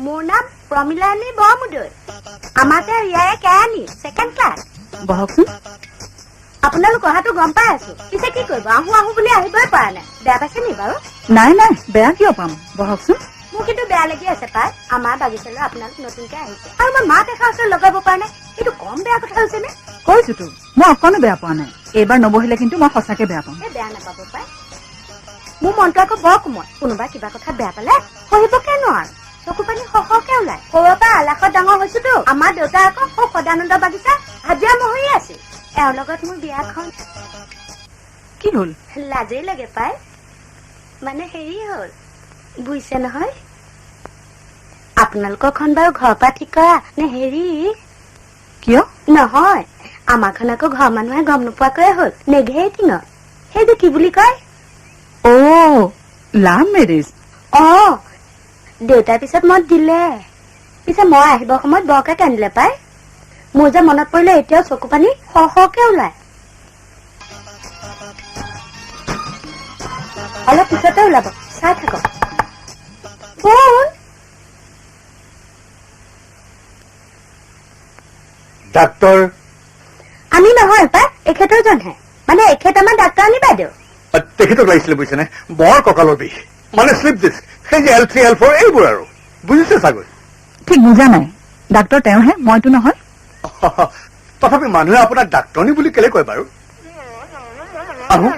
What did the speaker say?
মোৰ নাম প্ৰমিলাৰাণী বৰমুদৈ। আমাতে ইয়াৰে কেৰাণী, ছেকেণ্ড ক্লাছ। বহকচোন। আপোনালোক অহাটো গম পাই আছো। পিছে কি কৰিব, আহো আহো বুলি আহিবই পৰা নাই। বেয়া পাইছে নি বাৰু? নাই নাই, বেয়া কিয় পাম? বহকচোন। মোৰ কিন্তু বেয়া লাগি আছে পাই। আমাৰ বাগিচালৈ আপোনালোক নতুনকে আহিছে আৰু মই মাত এষাৰ ওচৰত লগাব পৰা নাই। এইটো কম বেয়া কথা হৈছে নে? কৈছোতো, মই অকণো বেয়া পোৱা নাই। এইবাৰ নবহিলে কিন্তু মই সঁচাকে বেয়া পাম। এই, বেয়া নাপাব পাই। মোৰ মনটো আকৌ বৰ কোমল। কোনোবা কিবা কথা বেয়া পালে সহিবকে নোৱাৰো, চকু পানী সৰহকে ওলাই। সৰুৰে পৰা আলাসত ডাঙৰ হৈছোতো। আমাৰ দেউতা আকৌ সৌ সদানন্দ বাগিচা হাজিৰা মহৰী আছিল। এওঁৰ লগত মোৰ বিয়াখন কি হ'ল? লাজেই লাগে পাই। মানে হেৰি হ'ল, বুজিছে নহয়? আপোনালোকৰখন বাৰু ঘৰৰ পৰা ঠিক কৰা নে হেৰি? কিয়? নহয়, আমাৰখন আকৌ ঘৰৰ মানুহে গম নোপোৱাকৈয়ে হ'ল, নেঘেৰিটিঙত। সেই যে কি বুলি কয়? অ', লাভ মেৰেজ? অ, দেউতাৰ পিছত মত দিলে। পিছে মই আহিবৰ সময়ত বৰকে কান্দিলে পাই। মোৰ যে মনত পৰিলে এতিয়াও চকু পানী সৰহকে ওলায়। অলপ পিছতে ওলাব, চাই থাকক। কোন? ডাক্তৰ? আমি নহয় পাই, এখেতৰজনহে। মানে এখেত আমাৰ ডাক্তৰণী বাইদেউ। তেখেতক লাগিছিলে বুজিছেনে, বৰ কঁকালৰ বিষ, মানে শ্লিপ ডিস্ক, সেই যে এল 3, এল 4 এইবোৰ আৰু, বুজিছে চাগৈ। ঠিক বুজা নাই। ডাক্তৰ তেওঁহে, মইতো নহয়। তথাপি মানুহে আপোনাক ডাক্তৰণী বুলি কেলে কয় বাৰু? আহো।